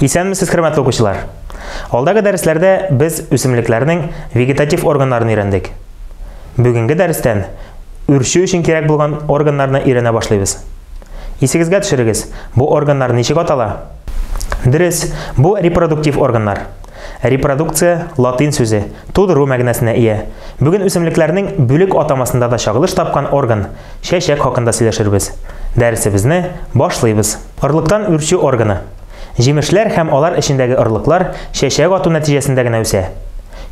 Исәнмесез, хөрмәтле укучылар! Алдагы дәресләрдә без үсемлекләрнең вегетатив органнарын өйрәндек. Бүгенге дәрестән үрчү өчен кирәк булган органнарны өйрәнә башлыйбыз. Исегезгә төшерегез, бу органнар ничек атала? Дөрес, бу репродуктив органнар. Репродукция латин сүзе, тудыру мәгънәсенә ия. Бүген үсемлекләрнең бүлек атамасында да чагылыш тапкан орган, чәчәк хакында сөйләшербез. Дәресебезне башлыйбыз. Орлыктан үрчү органы. Җимешләр һәм алар эчендәге орлыклар чәчәк ату нәтиҗәсендә генә үсә.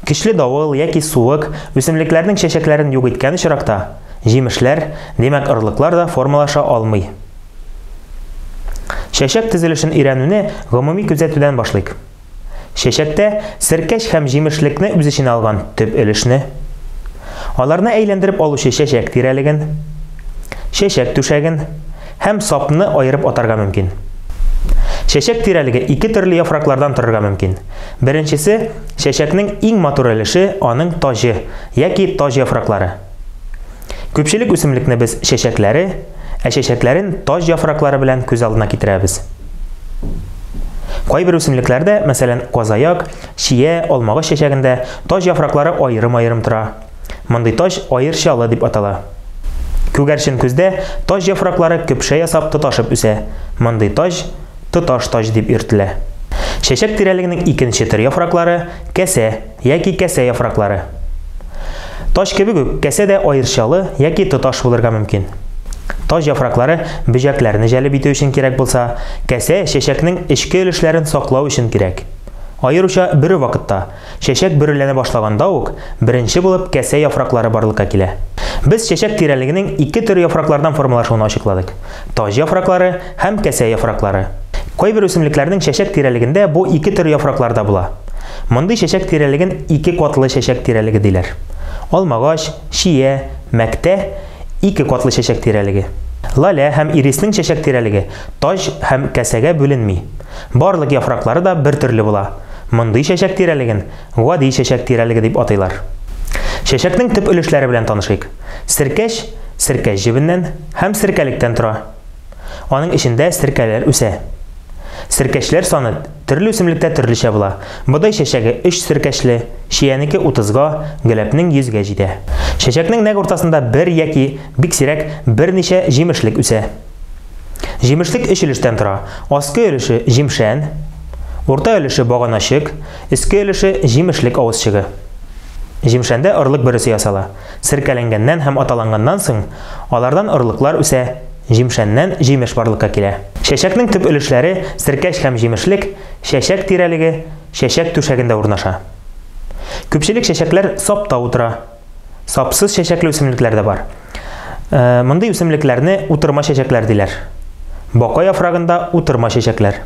Көчле давыл яки суык үсемлекләрнең чәчәкләрен юк иткән очракта, җимешләр, димәк, орлыклар да формалаша алмый. Чәчәк төзелешен өйрәнүне гомуми күзәтүдән башлыйк. Чәчәктә серкәч һәм җимешлекне үз эченә алган төп өлешне, аларны әйләндереп алучы чәчәк тирәлеген, чәчәк түшәген һәм сапны аерып атарга мөмкин. Чәчәк тирәлеге ике төрле яфраклардан торырга мөмкин. Беренчесе, чәчәкнең иң матур өлеше, аның таҗы яки таҗ яфраклары. Күпчелек үсемлекне без чәчәкләре, ә чәчәкләрен таҗ яфраклары белән күз алдына китерәбез. Кайбер үсемлекләрдә, мәсәлән, казаяк, чия, алмагач чәчәгендә таҗ яфраклары аерым-аерым тора. Мондый таҗ аерчалы дип атала. Күгәрчен күздә таҗ яфраклары көпшә ясап тоташып үсә. Мондый таҗ тоташ таҗ дип йөртелә. Чәчәк тирәлегенең икенче төр яфраклары, кәсә яки кәсә яфраклары. Таҗ кебек үк, кәсә дә аерчалы яки тоташ булырга мөмкин. Таҗ яфраклары бөҗәкләрне җәлеп итү өчен кирәк булса, кәсә чәчәкнең эчке өлешләрен саклау өчен кирәк. Аеруча бөре вакытта, чәчәк бөреләнә башлаганда ук, беренче булып кәсә яфраклары барлыкка килә. Без чәчәк тирәлегенең ике төр яфраклардан формалашуын ачыкладык, таҗ яфраклары һәм кәсә яфраклары. Кайбер үсемлекләрнең чәчәк тирәлегендә бу ике төр яфраклар да була. Мондый чәчәк тирәлеген ике катлы чәчәк тирәлеге диләр. Алмагач, чия, мәктә, ике катлы чәчәк тирәлеге. Лалә һәм ириснең чәчәк тирәлеге таҗ һәм кәсәгә бүленми. Барлык яфраклары да бер төрле була. Мондый чәчәк тирәлеген гади чәчәк тирәлеге дип атыйлар. Чәчәкнең төп өлешләре белән танышыйк. Серкәч серкәч җебеннән һәм серкәлектән тора. Аның эчендә серкәләр үсә. Серкәчләр саны төрле үсемлектә төрлечә була. Бодай чәчәге өч серкәчле, чиянеке утызга, гөләпнең йөзгә җитә. Чәчәкнең нәкъ уртасында бер яки, бик сирәк, берничә җимешлек үсә. Җимешлек өч өлештән тора. Аскы өлеше, җимшән, урта өлеше, баганачык, өске өлеше, җимешлек авызчыгы. Җимшәндә орлык бөресе ясала. Серкәләнгәннән һәм аталанганнан соң, алардан орлыклар үсә, җимшәннән җимеш барлыкка килә. Чәчәкнең төп өлешләре, серкәч һәм җимешлек, чәчәк тирәлеге, чәчәк түшәгендә урнаша. Күпчелек чәчәкләр сапта утыра. Сапсыз чәчәкле үсемлекләр дә бар. Мондый үсемлекләрне утырма чәчәкләр диләр. Бака яфрагында утырма чәчәкләр.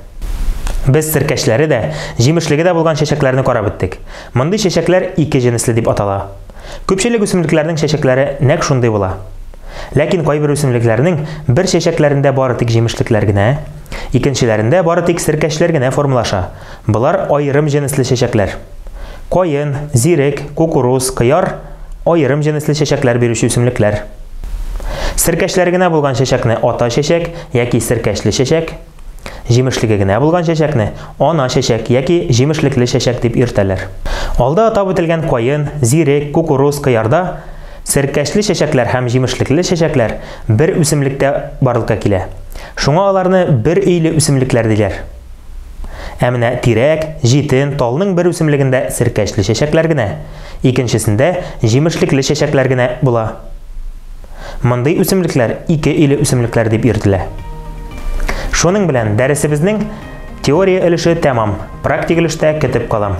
Без серкәчләре дә, җимешлеге дә булган чәчәкләрне карап үттек. Мондый чәчәкләр ике җенесле дип атала. Күпчелек үсемлекләрнең чәчәкләре нәкъ шундый була. Ләкин кайбер үсемлекләрнең бер чәчәкләрендә бары тик җимешлекләр генә, икенчеләрендә бары тик серкәчләр генә формалаша. Болар аерым җенесле чәчәкләр. Каен, зирек, кукуруз, кыяр аерым җенесле чәчәкләр бирүче үсемлекләр. Серкәчләре генә булган чәчәкне ата чәчәк яки серкәчле чәчәк, Җимешлеге генә булган чәчәкне ана чәчәк яки җимешлекле чәчәк дип йөртәләр. Алда атап үтелгән каен, зирек, кукуруз, кыярда серкәчле чәчәкләр һәм җимешлекле чәчәкләр бер үсемлектә барлыкка килә. Шуңа аларны бер өйле үсемлекләр диләр. Ә менә тирәк, җитен, талның бер үсемлегендә серкәчле чәчәкләр генә, икенчесендә җимешлекле чәчәкләр генә була. Мондый үсемлекләр ике өйле үсемлекләр дип йөртелә. Шуның белән дәресебезнең теория өлеше тәмам. Практик өлештә көтеп калам.